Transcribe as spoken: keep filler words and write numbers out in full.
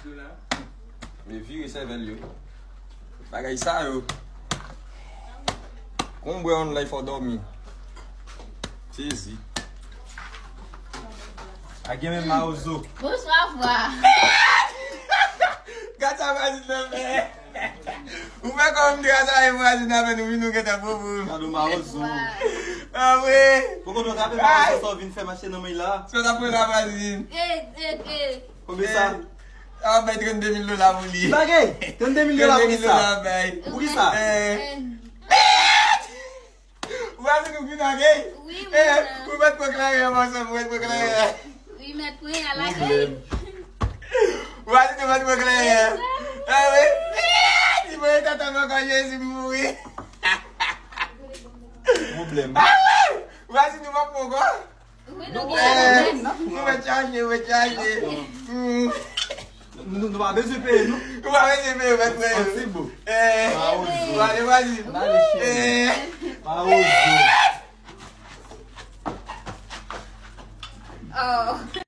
Yo vire sèvèl yo. Bagay sa yo. Konbwè on life fò dòmi. Sezi. A gen menm mawozo. Bonswa, vwa. Gad sa vwazin nan fè. Ou fè kòm m te ka sa e vwazin nan fè nou vin nou gentan pwopo. Gad ou mawozo. Ah, wi. Poko nou trape mawozo sa w vin fè mache nan men la. Sa w t ap fè la, vwazin? Eh, eh, eh. Konbyen sa? A bay trannde mil dola pou li. Ki bagay? Trannde mil dola pou ki sa? Trannde mil dola bay. Pou ki sa? Eh. Eh. Vwazin, ou vin ange? Wi, wi. Eh, ou mèt pran kleren an, monchè, ou mèt pran kleren an. Wi, mèt pran, a lage. Vwazin, ou mèt pran kleren an. Ah, wi. Eh, ti mwen tata mwen ankò, Jezi, m mouri. Pwoblèm. Ah, wi. Vwazin, ou mèt pran ankò. Wi, nou gen pwoblèm. Nou mèt chaje, nou mèt chaje. Hmm. Nou, nou pa bezwen peye, non. Ou pa bezwen peye, ou mèt peye. An ti bo. Eh, mawozo. Ou ale, vwazin. N ale, cheri. Eh. Mawozo. Oh.